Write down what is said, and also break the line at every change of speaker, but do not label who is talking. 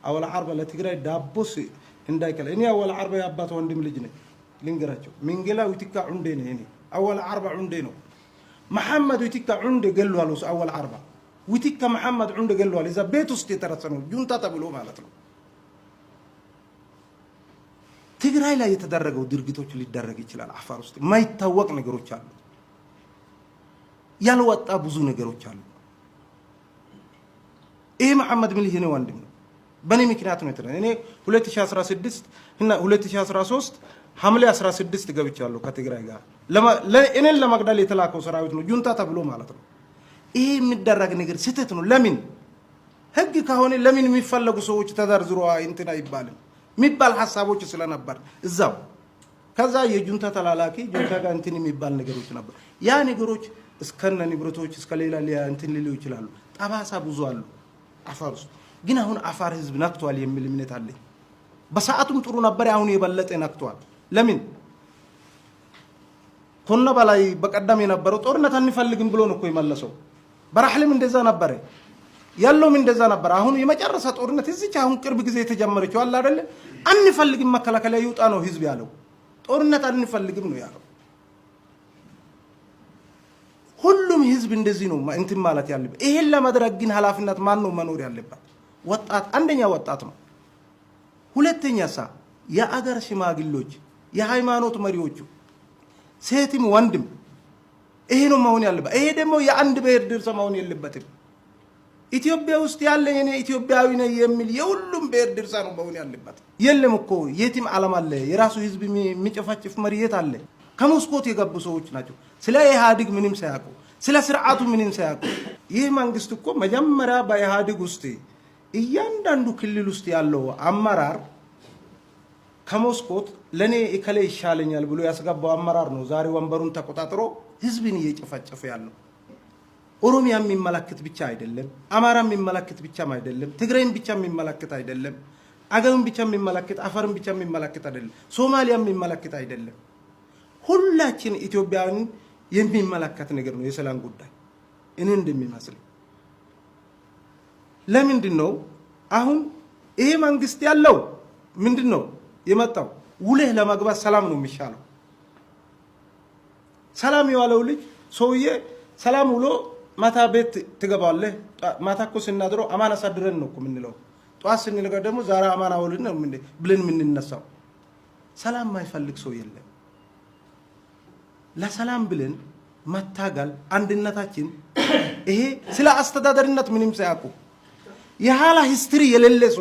አወል አርባ ለትግራይ ዳቦስ እንዳይከለ። እኔ አወል አርባ የአባት ወንድም ልጅ ነኝ። ልንገራቸው፣ ሚንጌላ ዊቲካ ዑንዴ ነኝ። እኔ አወል አርባ ዑንዴ ነው። መሐመድ ዊቲካ ዑንዴ ገሏል። አወል አርባ ዊቲካ መሐመድ ዑንዴ ገሏል። እዛ ቤት ውስጥ የተረሰ ነው ጁንታ ተብሎ ማለት ነው። ትግራይ ላይ የተደረገው ድርጊቶች ሊደረግ ይችላል። አፋር ውስጥ የማይታወቅ ነገሮች አሉ። ያልወጣ ብዙ ነገሮች አሉ። ይሄ መሐመድ ምልህ የኔ ወንድም ነው። በእኔ ምክንያት ነው የተደ እኔ 2016 እና 2013 ሐምሌ 16 ገብቻለሁ ከትግራይ ጋር። እኔን ለመግደል የተላከው ሰራዊት ነው ጁንታ ተብሎ ማለት ነው። ይሄ የሚደረግ ነገር ስህተት ነው። ለምን ህግ ከሆነ ለምን የሚፈለጉ ሰዎች ተዘርዝሮ እንትን አይባልም የሚባል ሀሳቦች ስለነበር እዛው ከዛ የጁንታ ተላላኪ ጁንታ ጋር እንትን የሚባል ነገሮች ነበር። ያ ነገሮች እስከነ ንብረቶች እስከ ሌላ እንትን ሊሉ ይችላሉ። ጠባሳ ብዙ አሉ አፋር ውስጥ። ግን አሁን አፋር ህዝብ ነክቷል የሚል እምነት አለኝ። በሰዓቱም ጥሩ ነበር፣ አሁን የበለጠ ነክቷል። ለምን ኮነ በላይ በቀደም የነበረው ጦርነት አንፈልግም ብሎ ነው እኮ የመለሰው። በራህልም እንደዛ ነበረ፣ ያለውም እንደዛ ነበር። አሁን የመጨረሻ ጦርነት እዚች አሁን ቅርብ ጊዜ የተጀመረችው አለ አይደለ? አንፈልግም መከላከያ ይውጣ ነው ህዝብ ያለው። ጦርነት አንፈልግም ነው ያለው። ሁሉም ህዝብ እንደዚህ ነው እንትን ማለት ያለበት። ይሄን ለማድረግ ግን ኃላፊነት ማን ነው መኖር ያለበት? ወጣት፣ አንደኛ ወጣት ነው። ሁለተኛ ሳ የአገር ሽማግሌዎች፣ የሃይማኖት መሪዎቹ፣ ሴትም ወንድም ይሄ ነው መሆን ያለበት። ይሄ ደግሞ የአንድ ብሔር ድርሻ መሆን የለበትም። ኢትዮጵያ ውስጥ ያለ እኔ ኢትዮጵያዊ ነኝ የሚል የሁሉም ብሔር ድርሻ ነው መሆን ያለበት። የለም እኮ የትም ዓለም አለ የራሱ ህዝብ የሚጨፈጭፍ መሪ የት አለ? ከመስኮት የገቡ ሰዎች ናቸው። ስለ ኢህአዴግ ምንም ሳያውቁ፣ ስለ ስርዓቱ ምንም ሳያውቁ። ይህ መንግስት እኮ መጀመሪያ በኢህአዴግ ውስጥ እያንዳንዱ ክልል ውስጥ ያለው አመራር ከመስኮት ለእኔ እከሌ ይሻለኛል ብሎ ያስገባው አመራር ነው ዛሬ ወንበሩን ተቆጣጥሮ ህዝብን እየጨፈጨፈ ያለው። ኦሮሚያ የሚመለከት ብቻ አይደለም፣ አማራ የሚመለከት ብቻም አይደለም፣ ትግራይን ብቻ የሚመለከት አይደለም፣ አገውን ብቻ የሚመለከት፣ አፋርን ብቻ የሚመለከት አይደለም፣ ሶማሊያ የሚመለከት አይደለም። ሁላችን ኢትዮጵያውያን የሚመለከት ነገር ነው የሰላም ጉዳይ እኔ እንደሚመስለኝ። ለምንድን ነው አሁን ይሄ መንግስት ያለው ምንድን ነው የመጣው? ውለህ ለመግባት ሰላም ነው የሚሻለው። ሰላም የዋለው ልጅ ሰውዬ ሰላም ውሎ ማታ ቤት ትገባለህ። ማታ እኮ ስናድረው አማን አሳድረን ነው እኮ የምንለው። ጠዋት ስንነጋ ደግሞ ዛሬ አማን አውልን ነው ብለን የምንነሳው። ሰላም የማይፈልግ ሰው የለም። ለሰላም ብለን መታገል አንድነታችን፣ ይሄ ስለ አስተዳደርነት ምንም ሳያውቁ የኋላ history የሌለ ሰው